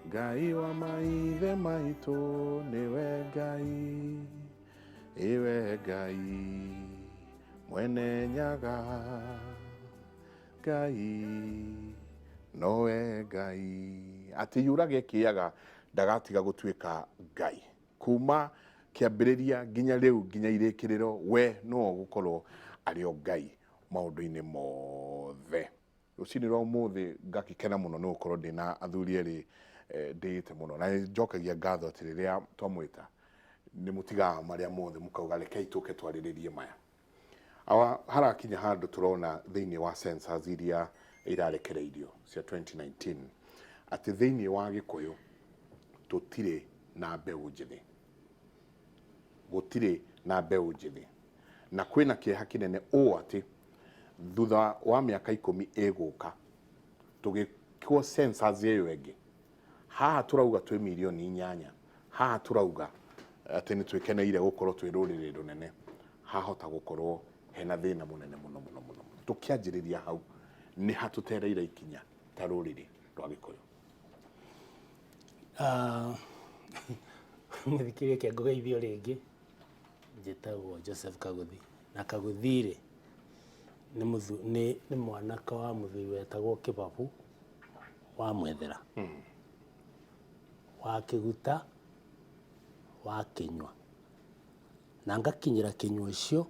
Ngai wa maithe maitũ nĩwe Ngai, ĩwe Ngai mwene Nyaga, Ngai nowe Ngai. Atĩ yũrage ĩkĩaga ndagatiga gũtuĩka Ngai kuma kĩambĩrĩria nginya rĩu nginya irĩkĩrĩro, we no gũkorwo arĩ o Ngai maũndũ-inĩ mothe. Rũcinĩ rwa ũmũthĩ ngakĩkena mũno nĩ gũkorwo ndĩna athuri erĩ ndĩĩte mũno, na njokagia ngatho atĩ rĩrĩa twamwĩta nĩ mũtigaga marĩa mothe mũkauga rekei tũke twarĩrĩrie maya. Awa harakinya handũ tũrona thĩinĩ wa census iria irarekereirio cia 2019 atĩ thĩinĩ wa Gĩkũyũ tũtirĩ na mbeũ njĩthĩ, gũtirĩ na mbeũ njĩthĩ, na kwĩna kĩeha kĩnene ũũ atĩ thutha wa mĩaka 10 ĩgũka tũgĩkwo census ĩyo ĩngĩ, haha tũrauga twĩ mirioni 8, haha tũrauga atĩ nĩ twĩkeneire gũkorwo twĩ rũrĩrĩ rũnene, hahota gũkorwo hena thĩna mũnene mũno mũno mũno. Tũkĩanjĩrĩria hau nĩ hatũtereire ikinya ta rũrĩrĩ rwa Gĩkũyũ? Mũthikĩrĩria, kĩa ngũgeithio rĩngĩ. Njĩtagwo Joseph Kaguthi, na Kaguthi rĩ nĩ mwanake wa mũthuri wetagwo Kĩbabu wa Mwethera, wa Kĩguta wa Kĩnyua, na ngakinyĩra Kĩnyua ũcio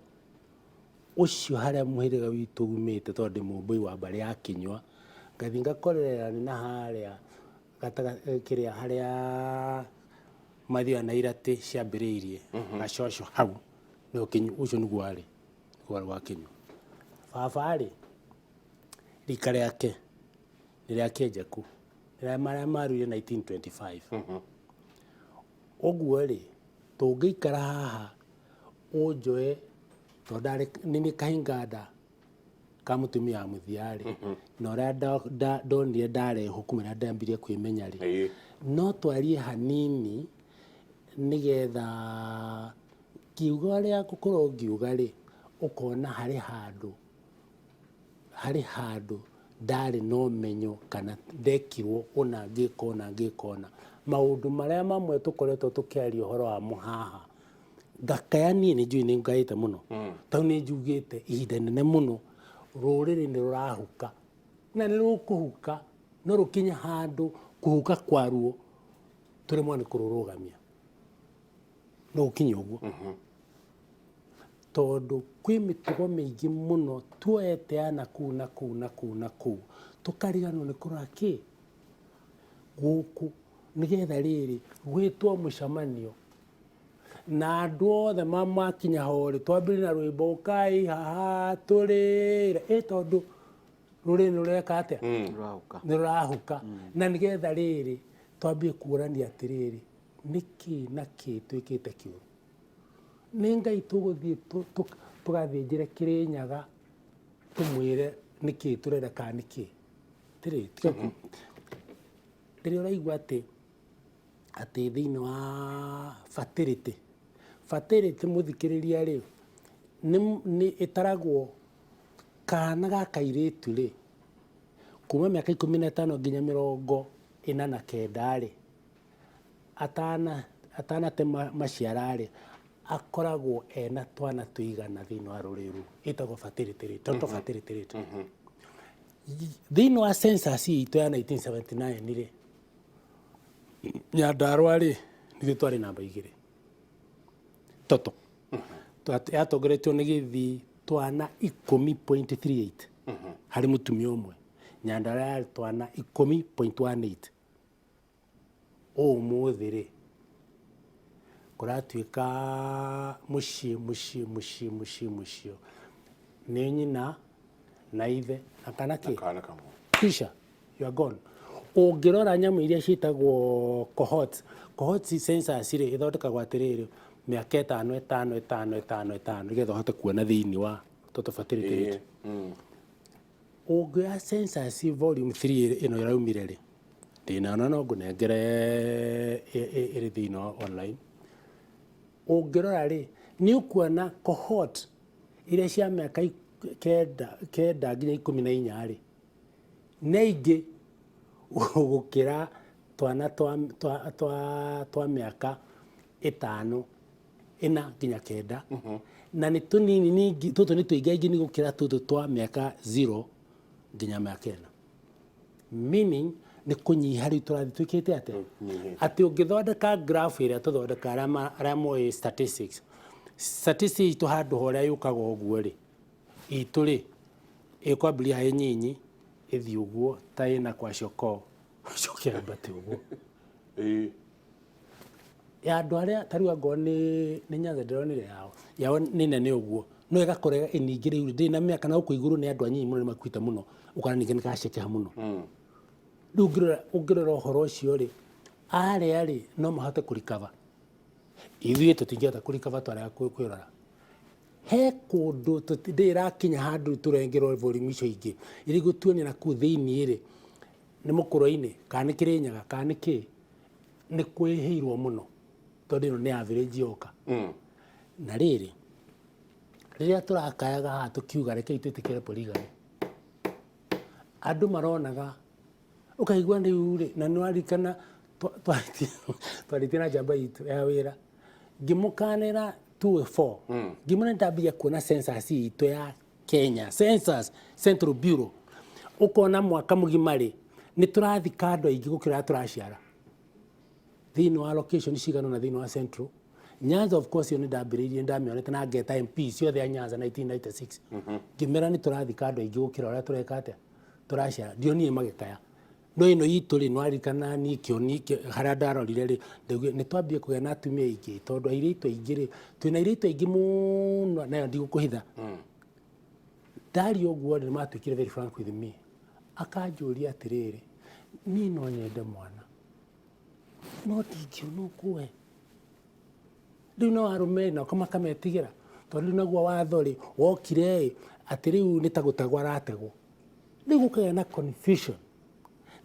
ũcio harĩa mũhĩrĩga witũ umĩte, tondũ ndĩ mũmbũi wa mbarĩ ya Kĩnyua, ngathiĩ ngakorerera na harĩa gatagatĩ kĩrĩa harĩa Mathioya na Iratĩ ciambĩrĩirie gacoco hau nĩho Kĩnyua ũcio nĩguo warĩ, nĩguo warĩ wa Kĩnyua. Baba rĩ, rika rĩake nĩ rĩa Kĩnjaku, rĩa marĩa maruire 1925. Ũguo rĩ, tũngĩikara haha ũnjoe tondũ ndarĩ nĩ niĩ kahinganda ka mũtumia wa mũthia rĩ, na ũrĩa ndonire ndarehwo kuma rĩrĩa ndambirie kwĩmenya rĩ, no twarie hanini nĩgetha ngiuga ũrĩa ngũkorwo ngiuga rĩ, ũkona harĩ handũ ndarĩ na ũmenyo kana ndekirwo ũna, ngĩka ũna, ngĩka ũna. Maũndũ marĩa mamwe tũkoretwo tũkĩaria ũhoro wamo haha, ngakaya niĩ nĩ njũĩ nĩ ngaĩte mũno, tondũ nĩ njugĩte ihinda inene mũno rũrĩrĩ nĩ rũrahuka na nĩ rũkũhuka, no rũkinye handũ kũhuka kwaruo tũremwo nĩ kũrũrũgamia. No gũkinye ũguo, tondũ kwĩ mĩtugo mĩingĩ mũno tuoete ya na kũu na kũu na kũu na kũu, tũkariganĩrwo nĩ kũrora kĩ gũkũ, nĩgetha rĩrĩ gwĩtwo mũcemanio na andũ othe makinya ho rĩ, twambĩrĩrie na rwĩmbo ũkai haha tũrĩre, ĩ tondũ rũrĩrĩ nĩ rũreka atĩa? Rũrahuka. Nĩ rũrahuka, na nĩgetha rĩrĩ twambie kuonania atĩrĩrĩ, nĩkĩ na kĩ twĩkĩte kĩũru. Nĩ Ngai tũgũthiĩ tũgathĩnjĩre Kĩrĩnyaga tũmwĩre nĩkĩ tũrenda kana nĩkĩ tĩrĩ tiga rĩrĩa ũraigua atĩ thĩinĩ wa fertility, mũthikĩrĩria rĩ, nĩ ĩtaragwo kana ga kairĩtu rĩ, kuma mĩaka 15 nginya 49 rĩ, atanate maciara rĩ, akoragwo ena twana tũigana thĩinĩ wa rũrĩrĩ rũu. Ĩtagwo fertility rate, total fertility rate. Thĩinĩ wa census itũ ya 1979 rĩ, Nyandarũa rĩ, nithuĩ twarĩ namba 2 total. Yatongoretio nĩ Gĩthii, twana 10.38 harĩ mũtumia ũmwe. Nyandarũa yarĩ twana 10.18. Ũmũthĩ rĩ, kũratuĩka mũciĩ mũciĩ mũciĩ mũciĩ mũciĩ nĩ nyina na ithe na kana kĩ kana kamwe. Kisha you are gone. Ũngĩrora nyamũ iria ciĩtagwo cohorts, cohorts census rĩ, ĩthondekagwo atĩrĩrĩ, mĩaka 5 5 5 5 5, nĩgetha ũhote kuona thĩinĩ wa total fertility rate. Ũngĩoya census volume 3 ĩno ĩraumire rĩ, ndĩnayo na no ngũnengere ĩrĩ thĩinĩ wa online. Ũngĩrora rĩ, nĩ ũkuona cohort iria cia mĩaka 9 nginya 14 rĩ, nĩ aingĩ gũkĩra. Twana twa mĩaka 5, 4 nginya 9, na nĩ tũnini ningĩ tũtũ nĩ tũingaingĩ nĩ gũkĩra tũtũ twa mĩaka 0 nginya mĩaka 4, meaning nĩ kũnyiha rĩu tũrathiĩ twĩkĩte atĩa, atĩ ũngĩthondeka graph ĩrĩa tũthondeka, arĩa moĩ statistics itũ, handũ horĩa yũkaga ũguo rĩ, itũ rĩ ĩkwambĩrĩria harĩ nyinyi, ĩthiĩ ũguo ta ĩna kwashiorkor, coke yambate ũguo. Ya andũ arĩa ta rĩu angorwo nĩ Nyanza, ndĩronire yao nĩ nene ũguo, no ĩgakora ningĩ rĩu ndĩrĩ na mĩaka na gũkũ igũrũ nĩ andũ anyinyi mũno, nĩ makuĩte mũno, ũkona ningĩ nĩ kacekeha mũno. Rĩu ũngĩrora ũhoro ũcio rĩ, arĩa rĩ no mahote kũrikaba, ithuĩ tũtingĩhota kũrikaba twarega kwĩrora he kũndũ ndĩrĩ ĩrakinya handũ tũrengerwo volume icio ingĩ iria igũtuonia na kũu thĩiniĩ rĩ, nĩ mũkũrwe-inĩ kana nĩ Kĩrĩnyaga kana nĩ kĩ, nĩ kwĩhĩirwo mũno, tondũ ĩno nĩ average yoka. Na rĩrĩ, rĩrĩa tũrakayaga haha tũkiuga rekei twĩtĩkĩre polygamy, andũ maronaga ũkaigua rĩu rĩ, na nĩ waririkana twarĩtie na njamba itũ ya wĩra, ngĩmũkanĩra 204, ngĩmwĩra nĩndambia kuona census itũ ya Kenya, Census Central Bureau, ũkona mwaka mũgima rĩ, nĩ tũrathika andũ aingĩ gũkĩra ũrĩa tũraciara thĩinĩ wa location cigana ũna thĩinĩ wa Central Nyanza. Of course, ĩyo nĩ ndambĩrĩirie, ndamĩonete na ngeta MP ciothe a Nyanza 1996, ngĩmera nĩ tũrathika andũ aingĩ gũkĩra ũrĩa tũreka atĩa, tũraciara. Ndionire magĩkaya, no ĩno itũ rĩ, nĩwaririkana niĩ kĩoni harĩa ndarorire rĩ, ndaugire nĩ twambie kũgĩa na atumia aingĩ, tondũ airĩtu aingĩ rĩ, twĩna airĩtu aingĩ mũno, nayo ndigũkũhitha. Ndaria ũguo rĩ, nĩ matuĩkire very frank with me, akanjũria atĩrĩrĩ, "Niĩ no nyende mwana, no ndingĩona ũkũhe." Rĩu no arũme nao makametigĩra, tondũ rĩu naguo watho rĩ wokire ĩ, atĩ rĩu nĩ ta gũtegwo arategwo. Rĩu gũkagĩa na confusion,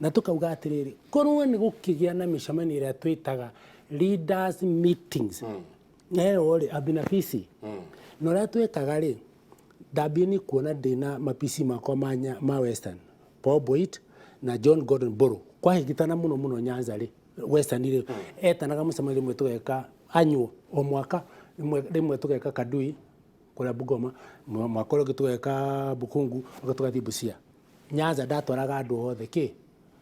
na tũkauga atĩrĩrĩ, korwo nĩ gũkĩgĩa na mĩcemanio ĩrĩa twĩtaga leaders meetings, na ĩyo rĩ ambina PC na ũrĩa twĩkaga rĩ, ndambie nĩ kuona ndĩna ma PC makwa ma Western, Paul Boit na John Gordon Boro, kwahĩngĩtana mũno mũno Nyanza rĩ, Western rĩ, etanaga mũcemanio rĩmwe tũgeka annual, o mwaka rĩmwe, rĩmwe tũgeka Kadui kũrĩa Bungoma, mwaka ũrĩa ũngĩ tũgeka Bukungu, ũngĩ tũgathiĩ Busia. Nyanza ndatwaraga andũ othe kĩ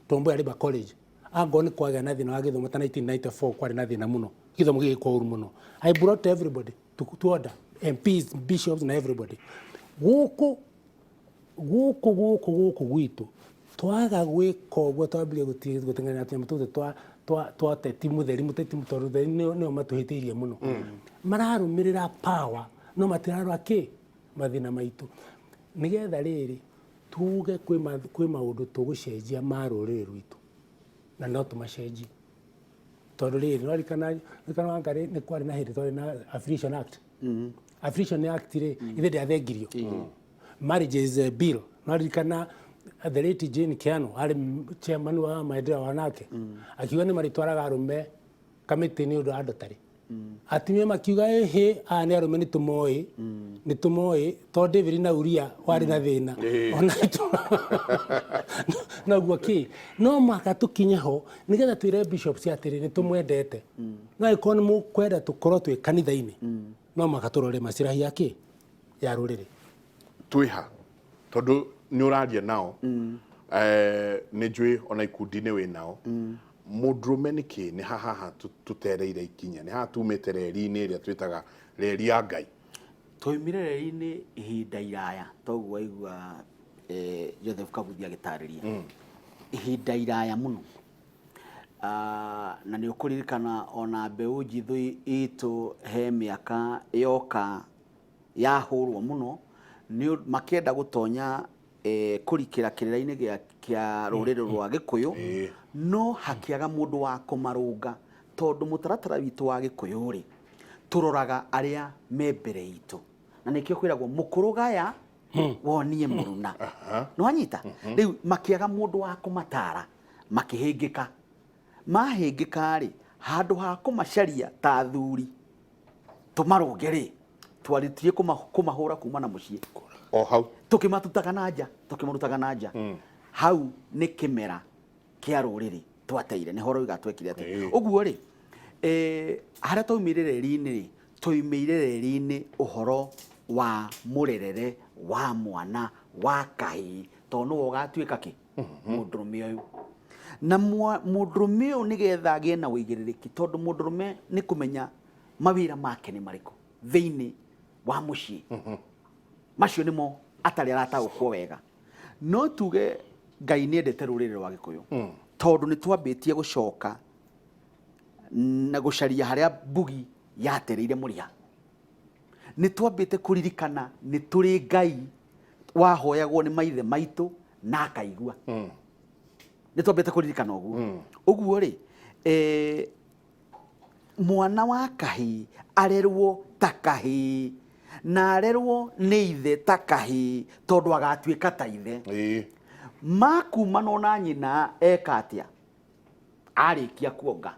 Tom Mboya Labour College, angorwo nĩ kwagĩa na thĩna wa gĩthomo ta 1994, kwarĩ na thĩna mũno, gĩthomo gĩgĩkwo ũru mũno. I brought everybody to order, MPs, bishops na everybody. Gũkũ gwitũ twaga gwĩka ũguo, twambire gũteng'erera tũnyamũ tũtũ twa teti mũtheri, mũteti, tondũ theri nĩo matũhĩtĩirie mũno. Mararũmĩrĩra power, no matirarora kĩ mathĩna maitũ, nĩgetha rĩrĩ tuge kwĩ maũndũ tũgũcenjia ma rũrĩrĩ rwitũ, na no tũmacenjie, tondũ rĩrĩ nĩwaririkana Wangarĩ, nĩ kwarĩ na hĩndĩ twarĩ na Affiliation Act. Affiliation Act rĩ, ithe ndĩathengirio. Marriages Bill, nĩwaririkana the late Jane Kiano arĩ chairman wa maendeleo ya wanawake, akiuga nĩ marĩtwaraga arũme kamĩtĩ nĩ ũndũ wa andũ tarĩ atumia, makiuga ĩhĩ, aya nĩ arũme, nĩ tũmoĩ to David na Uria warĩ na thĩna. Ona noguo kĩ no mũhaka tũkinye ho nĩgetha twĩre bishops atĩrĩ, nĩ tũmwendete, no angĩkorwo nĩ mũkwenda tũkorwo twĩ kanitha-inĩ, no mũhaka tũrore macirahi ya kĩ ya rũrĩrĩ. Twĩha tondũ nĩ ũraria nao, nĩ njũĩ ona ikundi-inĩ wĩ nao, mũndũrũme nĩkĩ nĩ hahaha tũtereire ikinya, nĩ haha tumĩte reri-inĩ ĩrĩa twĩtaga reri ya Ngai? Twaumire reri-inĩ ihinda iraya, toguo waigua Joseph Kabuthi agĩtarĩria, ihinda iraya mũno. Ah, na nĩ ũkũririkana ona mbeũ njithũ itũ he mĩaka yoka yahũrwo mũno nĩ makĩenda gũtonya kũrikĩra kĩrĩra-inĩ kĩa rũrĩrĩ rwa Gĩkũyũ, no hakĩaga mũndũ wa kũmarũnga, tondũ mũtaratara witũ wa Gĩkũyũ rĩ, tũroraga arĩa me mbere itũ, na nĩkĩo kwĩragwo mũkũrũ gaya wonie mũruna. Nĩwanyita? Rĩu makĩaga mũndũ wa kũmatara, makĩhĩngĩka. Mahĩngĩka rĩ, handũ ha kũmacaria ta athuri tũmarũnge rĩ, twarĩtie kũmahũra kuma na mũciĩ. O hau. Tũkĩmatutaga na nja, tũkĩmarutaga na nja. Hau nĩ kĩmera kĩa rũrĩrĩ. Twateire nĩ horo twekire atĩa? Ĩĩ. Ũguo rĩ, harĩa twaumire reri-inĩ rĩ, twaumire reri-inĩ ũhoro wa mũrerere wa mwana wa kahĩĩ, tondũ nĩwe ũgatuĩka kĩ mũndũrũme ũyũ na mũndũrũme ũyũ, nĩgetha agĩe na ũigĩrĩrĩki, tondũ mũndũrũme nĩ kũmenya mawĩra make nĩ marĩkũ thĩinĩ wa mũciĩ. Macio nĩmo atarĩ arataũkwo wega. No tuge Ngai nĩ endete rũrĩrĩ rwa Gĩkũyũ, tondũ nĩ twambĩtie gũcoka na gũcaria harĩa mbugi yatereire mũrĩa. Nĩ twambĩte kũririkana nĩ tũrĩ Ngai wahoyagwo nĩ maithe maitũ na akaigua. Nĩ twambĩte kũririkana ũguo. Ũguo rĩ, mwana wa kahĩĩ arerwo ta kahĩĩ na arerwo nĩ ithe ta kahĩĩ, tondũ agatuĩka ta ithe. Makumanwo na nyina eka atĩa arĩkia kuonga?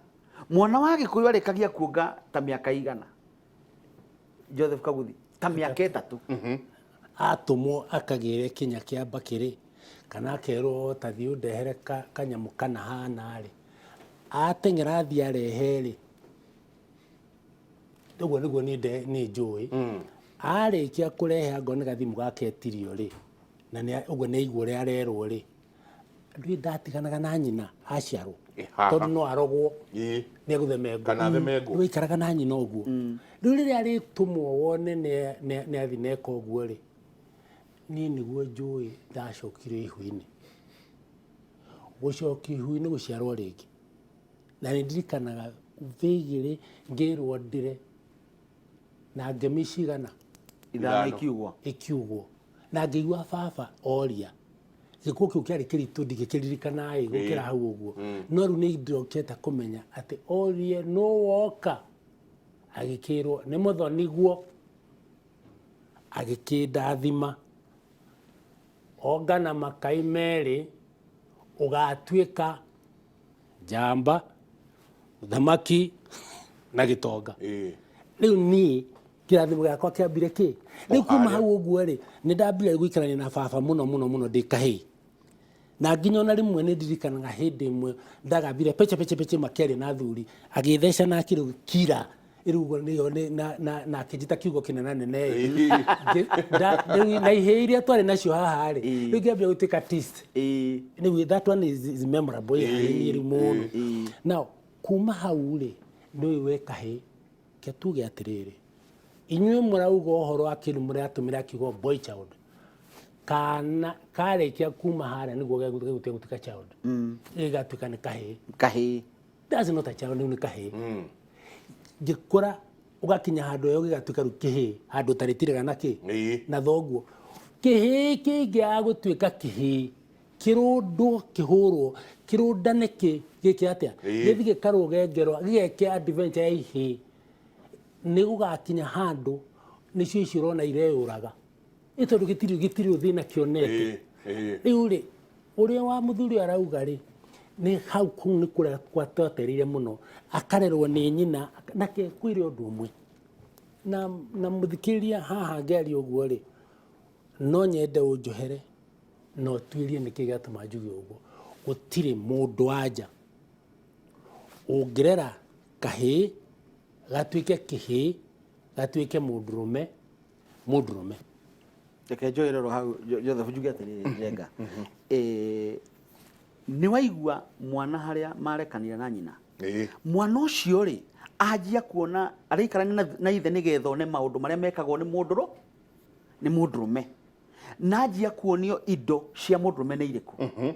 Mwana wa Gĩkũyũ arĩkagia kuonga ta mĩaka igana, Joseph Kaguthi? Ta mĩaka 3. Atũmwo akagĩre kinya kĩa mbakĩrĩ, kana akerwo ta thiĩ ũndehere kanyamũ kana hana rĩ, ateng'era athiĩ arehe rĩ, ũguo nĩguo niĩ niĩ njũĩ. Arĩkia kũrehe, angorwo nĩ gathimũ gaketirio rĩ, na ũguo nĩ aigua ũrĩa arerwo rĩ, ndũĩ ndatiganaga na nyina aciarwo. Haha. Tondũ no arogwo. Nĩ egũthemengwo. Kana athemengwo. Rĩu aikaraga na nyina ũguo. Rĩu rĩrĩa arĩtũmwo wone nĩ athi neka ũguo rĩ, niĩ nĩguo njũĩ ndacokire ihu-inĩ. Gũcokio ihu-inĩ gũciarwo rĩngĩ, na nĩ ndirikanaga thĩgĩrĩ ngĩrwo ndĩre na ngemi cigana? 5. 5. Ikiugwo. Ikiugwo, na ngĩigua baba oria gĩkuũ kĩu kĩarĩ kĩritũ, ndingĩkĩririkana ĩ gũkĩra hau ũguo. No rĩu nĩ ndokete kũmenya atĩ orie nũ woka, agĩkĩrwo nĩ mũthoniguo, agĩkĩndathima ongana makai merĩ, ũgatuĩka njamba, mũthamaki na gĩtonga. Rĩu niĩ kĩrathimo gĩakwa kĩambire kĩ rĩu kuma harĩa. Hau ũguo rĩ, nĩ ndambire gũikarania na baba mũno mũno mũno ndĩ kahĩĩ, na nginya ona rĩmwe nĩ ndirikanaga hĩndĩ ĩmwe ndagambire pece pece pece makĩaria na athuri, agĩtheca na akĩrĩ kira rĩu ũguo nĩyo na akĩnjĩta kiugo kĩnene nene. Rĩu na ihĩĩ iria twarĩ nacio haha rĩ, rĩu ngĩambia gũtuĩka teased. Rĩu that one is memorable harĩ niĩ rĩu mũno. Now kuma hau rĩ, nĩũĩ we kahĩĩ ke tuge atĩrĩrĩ, inyuĩ mũrauga ũhoro wa kĩndũ mũratũmĩra kiugo boy child, kana karĩkia kuma harĩa nĩguo gegũtuĩka gũtuĩka child, gĩgatuĩka nĩ kahĩĩ. Kahĩĩ. That's not a child, rĩu nĩ kahĩĩ. Ngĩkũra ũgakinya handũ ĩyo gĩgatuĩka rĩu kĩhĩĩ, handũ ũtarĩtiraga na kĩ na thoguo. Kĩhĩĩ kĩngĩaga gũtuĩka kĩhĩĩ, kĩrũndwo, kĩhũrwo, kĩrũndane, kĩ gĩke atĩa? Gĩthiĩ gĩkarũge ngero, gĩgeke adventure ya ihĩĩ, nĩ gũgakinya handũ nĩcio icio ũrona ireyũraga, ĩ tondũ gĩtirĩ ũthĩna kĩonete. Rĩu rĩ, ũrĩa wa mũthuri arauga rĩ, nĩ hau kũu nĩ kũrĩa twatereire mũno, akarerwo nĩ nyina na kwĩre ũndũ ũmwe na mũthikĩrĩria haha ngĩaria ũguo rĩ, no nyende ũnjohere na ũtuĩrie nĩkĩ gĩatũma njuge ũguo. Gũtirĩ mũndũ wanja ũngĩrera kahĩĩ gatuĩke kĩhĩĩ, gatuĩke mũndũrũme, mũndũrũme. Reke njoerero hau, Joseph, njuge atĩrĩrĩ, Njenga. Nĩ waigua mwana harĩa marekanire na nyina? Mwana ũcio rĩ, anjia kuona araikarania na ithe nĩgetha one maũndũ marĩa mekagwo nĩ mũndũrũ nĩ mũndũrũme, na anjia kuonio indo cia mũndũrũme nĩ irĩkũ,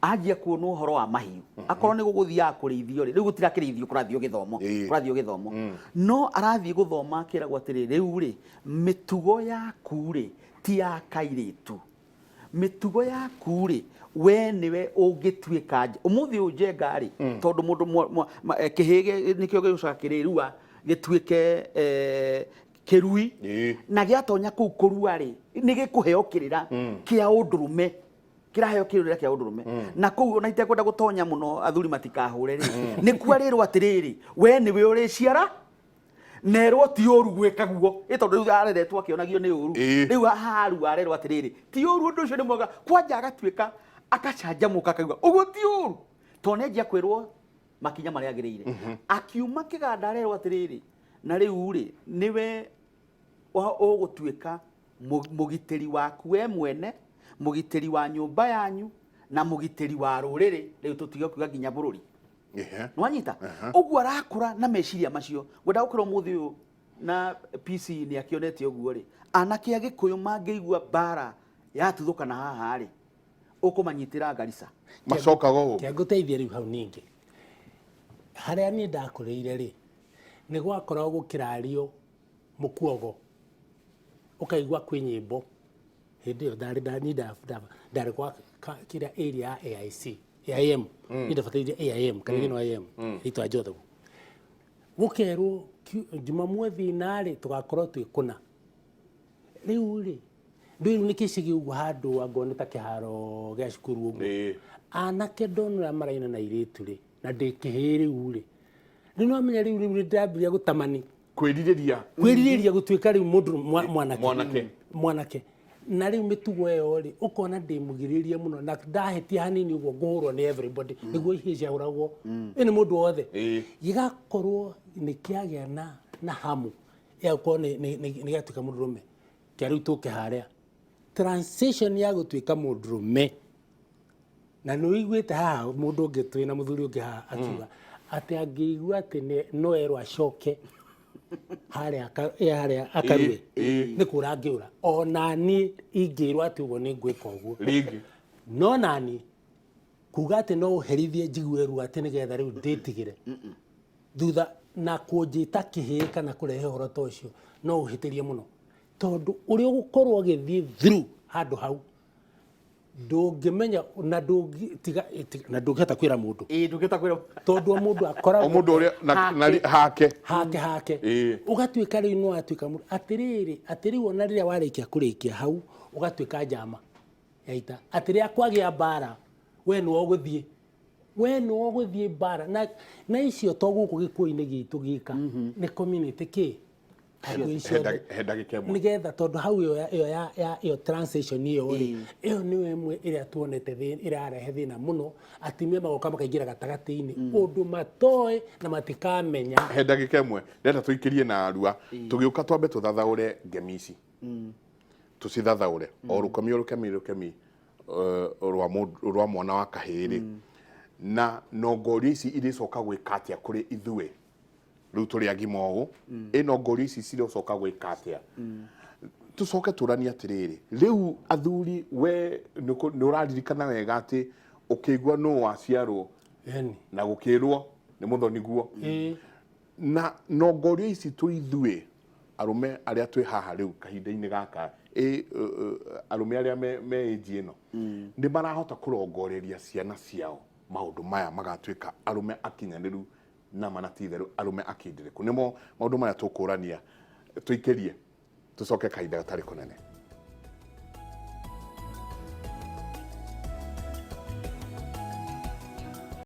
anjia kuonwo ũhoro wa mahiũ, akorwo nĩ gũgũthiaga kũrĩithio rĩ, rĩu gũtirakĩrĩithio, kũrathiĩ gĩthomo. Kũrathiĩ gĩthomo, no arathiĩ gũthoma akĩragwo atĩrĩ, rĩu rĩ, mĩtugo yaku rĩ ti ya kairĩtu, mĩtugo yaku rĩ, we nĩwe ũngĩtuĩka ũmũthĩ ũyũ Njenga rĩ, tondũ mũndũ kĩhĩĩ nĩkĩo gĩgũcoka kĩrĩrua gĩtuĩke kĩrui. Na gĩatonya kũu kũrua rĩ, nĩ gĩkũheo kĩrĩra kĩa ũndũrũme, kĩraheo kĩrĩra kĩa ũndũrũme, na kũu ona itekwenda gũtonya mũno, athuri matikahũre rĩ, nĩ kwarĩrwo atĩrĩrĩ, we nĩwe ũrĩciara, nerwo ti ũru gwĩka guo, ĩ tondũ rĩu areretwo akĩonagio nĩ ũru. Rĩu haru arerwo atĩrĩrĩ, ti ũru, ũndũ ũcio nĩ mwega, kwanja agatuĩka akacanjamũka, akauga ũguo ti ũru. Tondũ nĩ anjia kwĩrwo makinya marĩa agĩrĩire. Akiuma kĩganda arerwo atĩrĩrĩ, na rĩu rĩ, nĩwe ũgũtuĩka mũgitĩri waku we mwene, mũgitĩri wa nyũmba yanyu, na mũgitĩri wa rũrĩrĩ, rĩu tũtige kuga nginya bũrũri. Nĩwanyita? Ũguo arakũra na meciria macio. Ngwenda gũkĩra ũmũthĩ ũyũ na PC nĩ akĩonete ũguo rĩ, anake a Gĩkũyũ mangĩigua mbara yatuthũkana haha rĩ, ũkũmanyitĩra Garissa. Macokaga ũũ. Kĩangũteithie rĩu hau ningĩ. Harĩa niĩ ndakũrĩire rĩ, nĩ gwakoragwo gũkĩrario mũkuogo, ũkaigua kwĩ nyĩmbo. Hĩndĩ ĩyo ndarĩ gwa kĩrĩa area ya AIC, AIM. Niĩ ndabatairie AIM, kana no AIM, rĩtwa Jothagu. Gũkerwo Jumamothi narĩ tũgakorwo twĩ kũna. Rĩu rĩ, ndũĩ rĩu nĩ kĩcigi ũguo handũ angorwo nĩ ta kĩharo gĩa cukuru ũguo. Anake ndona ũrĩa maraina na airĩtu rĩ, na ndĩ kĩhĩĩ rĩu rĩ, rĩu no menya rĩu rĩu nĩndambĩrĩria gũtamani. Kwĩrirĩria. Kwĩrirĩria gũtuĩka rĩu mũndũ mwanake. Mwanake. Mwanake. Na rĩu mĩtugo ĩyo rĩ, ũkona ndĩmũgirĩrĩrie mũno, na ndahĩtia hanini ũguo ngũhũrwo nĩ everybody, nĩguo ihĩĩ ciahũragwo. Ĩ nĩ mũndũ wothe. Gĩgakorwo nĩ kĩagĩa na hamu ya gũkorwo nĩ gĩatuĩka mũndũrũme. Kĩa rĩu tũke harĩa. Transition ya gũtuĩka mũndũrũme. Na nĩ ũiguĩte haha mũndũ ũngĩ twĩna mũthuri ũngĩ haha akiuga atĩ angĩigua atĩ no erwo acoke harĩa harĩa akarue nĩ kũra angĩũra. Ona niĩ ingĩrwo atĩ ũguo nĩ ngwĩka ũguo. Rĩngĩ. No nani kuga atĩ no ũherithie njigue ruo atĩ nĩgetha rĩu ndĩtigĩre. Thutha na kũnjĩta kĩhĩĩ kana kũrehe ũhoro ta ũcio no ũhĩtĩrie mũno. Tondũ ũrĩa ũgũkorwo ũgĩthiĩ through handũ hau ndũngĩmenya na ndũngĩtiga na ndũngĩhota kwĩra mũndũ. Ndũngĩhota kwĩra. Tondũ o mũndũ akoragwo O mũndũ ũrĩa na hake. Hake hake. Ũgatuĩka rĩu no atuĩka mũndũ. Atĩrĩrĩ, atĩ rĩu ona rĩrĩa warĩkia kũrĩkia hau ũgatuĩka njama ya ita. Atĩ rĩrĩa kwagĩa mbara we nĩwe ũgũthiĩ. We nĩwe ũgũthiĩ mbara. Na icio to gũkũ gĩkũyũ-inĩ gitũ gika. Nĩ community kĩ? He ndagĩka ĩmwe. Nĩgetha tondũ hau ĩyo ya ĩyo transition ĩyo rĩ, ĩyo nĩyo ĩmwe ĩrĩa tuonete ĩrarehe thĩna mũno, atumia magoka makaingĩra gatagatĩ-inĩ, ũndũ matoĩ na matikamenya. He ndagĩka ĩmwe, ndĩrenda tũikĩrie na arua, tũgĩũka twambe tũthathaũre ngemi ici. Tũcithathaũre. O rũkemi o rũkemi rũkemi rwa mwana wa kahĩĩ rĩ. Na nongorio ici irĩcoka gwĩka atĩa kũrĩ ithuĩ? Rĩu tũrĩ agima ũũ, ĩno ngorio ici cirocoka gwĩka atĩa? Tũcoke tũranie atĩrĩrĩ, rĩu athuri we nĩ ũraririkana wega atĩ ũkĩigua nũ waciarwo na gũkĩrwo nĩ mũthoni guo. Na nongorio ici tũ ithuĩ arũme arĩa twĩ haha rĩu kahinda-inĩ gaka, arũme arĩa me age ĩno, nĩ marahota kũrongoreria ciana ciao maũndũ maya magatuĩka arũme akinyanĩru na mana ti itherũ arũme akindĩrĩku. Nĩmo maũndũ maya tũkũrania tũikĩrie tũcoke kahinda gatarĩ kũnene.